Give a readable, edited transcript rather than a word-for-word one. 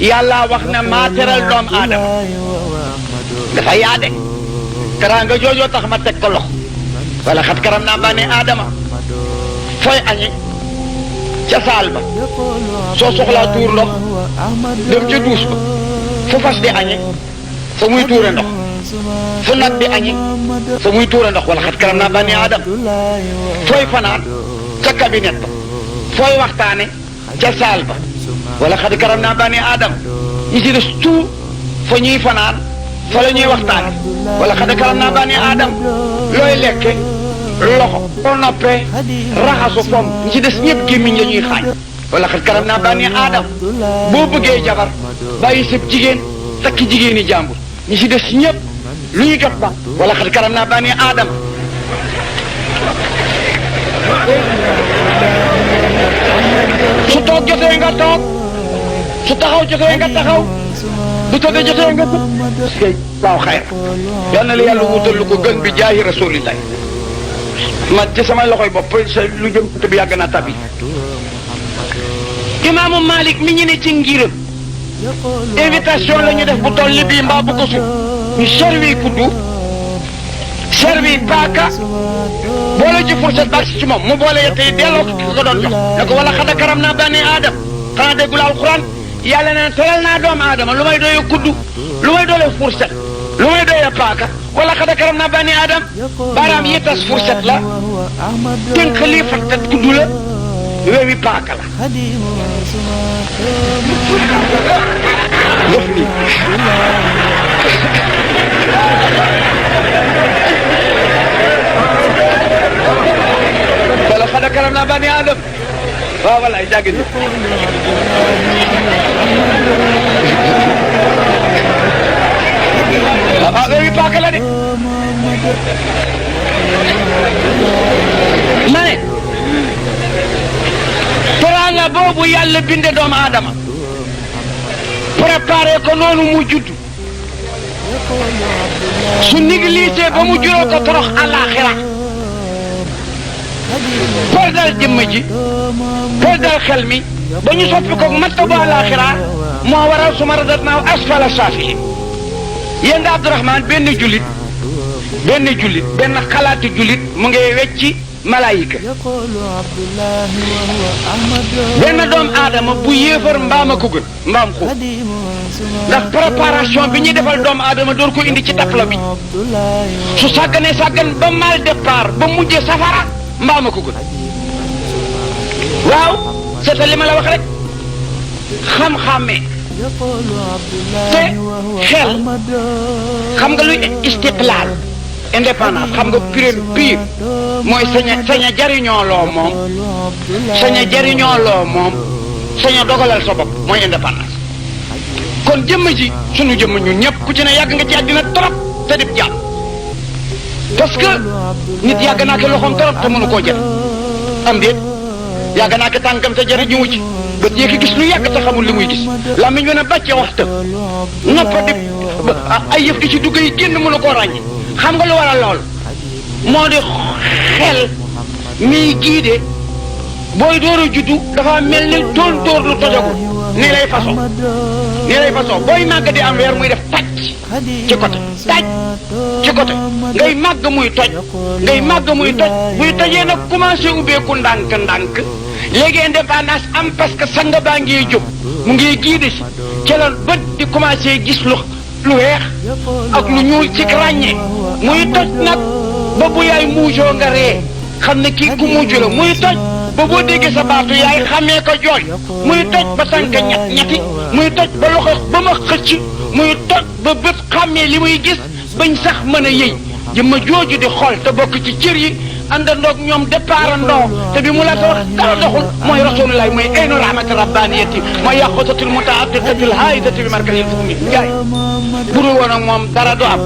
yàlla wax na maa teral doom aadama dafa yaade teraanga joojoo tax ma teg ko loxo wala xat karam naa bani aadama fooy añi ca saal ba soo soxlaa tuur ndox dem ca duus ba fu fas di añi fa muy tuure ndox fu nag di añi fa muy tuure ndox wala xat karam naa bani aadama fooy fanaan ca cabinet ba fooy waxtaane ca saal ba wala xat karam naa bani aadama ñi ci des tout fa ñuy fanaan fa la ñuy waxtaane wala xat karam naa bani aadama looy lekke loxo boo noppee raxasu fom ñi ci des ñëpp gémmiñ la ñuy xaañ wala xat karam naa bani aadama boo bëggee jabar bàyyi sëb jigéen takki jigéeni jàmbur ñi ci des ñëpp lu ñu jot ba wala xat karam naa bani aadama su toog jotee nga toog su taxaw jotee nga taxaw bu tëdd jotee nga tëdd waaw xayr yal na la yàlla wutal lu ko gën bi jaahi rasulillah man ci sama loxoy bopp sa lu jëm te bi yàgg naa tabi imaamu Malik mi ñu ne ci ngiram invitation la ñu def bu toll li bii mbaa bu ko su ñu servi kuddu servi paaka boole ci fourchette baax ci moom mu boole yette yi delloo ko doon jox ne ko wala xada karam naa bani aadam xanaa déggul alquran yàlla ne teral naa doomu aadama lu may doyee kuddu lu may doyee fourchette lu may doyee paaka wala xada karam naa bani aadam baaraam yi tas fourchette la tënk lii fattat kuddu la wewi paaka la def ni wala xada karam naa bani aadam waaw walaay jàggi ni wewi paaka la de ma ne teraanga boobu yàlla binde doomu aadama préparé ko noonu mu judd su négligé ba mu jural ko torox àllaaxira perdal jëmm ji perdal xel mi ba ñu soppi ko matta bu àllaaxira moo waral suma radat naaw asfala saafiliin yéen da Abdourahmane benn jullit benn xalaati jullit mu ngi wecci malaayika benn doom aadama bu yéefar mbaam a ko gën mbaam ko ndax préparation bi ñuy defal doomu aadama door ko indi ci tapla bi su sàgganee sàggan ba mal départ ba mujjee safara mbaam a ko gën waaw c'est li ma la wax rek xam-xàmmee te xel xam nga luy istiqlaal indépendance xam nga pire mooy saña jariñoo loo moom saña dogalal sa bopp mooy indépendance kon jëmm ji sunu jëmm ñun ñëpp ku ci ne yàgg nga ci àddina trop te dib jàmm parce que nit yàgg naa ko loxoom trop te mënu koo jël am déet yàgg naa ko tànkam te jariñu ci bët yee ki gis lu yàgg te xamul li muy gis làmmiñ wen a bàccee wax të noppa di ay yëf di ci dugg yi génn mënu koo ràññi xam nga lu waral lool moo di xel miy giide booy door a juddu dafa mel ni tóor lu tojagul nii lay façon booy màgg di am weer muy def taj ci côté ngay màgg muy toj buy tojee nag commencé ubbeeku ndànk léegi indépendance am parce que sanga baa ngi jóg mu ngi giide si ci la bët di commencé gis lu weex ak lu ñuul ci ràññee muy toj nag ba bu yaay muujoo nga ree xam ne kii ku muuju la muy toj ba boo déggee sa baatu yaay xamee ko jooy muy toj ba tànk ñetti muy toj ba loxo ba ma xëcc muy toj ba bët xàmmee li muy gis bañ sax mën a yëy jëmma jooju di xool te bokk ci cër yi àndandoog ñoom départandoo te bi mu la wax dara doxul mooy rasulullah mooy aynu rahmati rabbaniyati mooy yàqutatil mutaatiqatil haydati bi markazil fumi jaay bu dul woon ak moom dara du am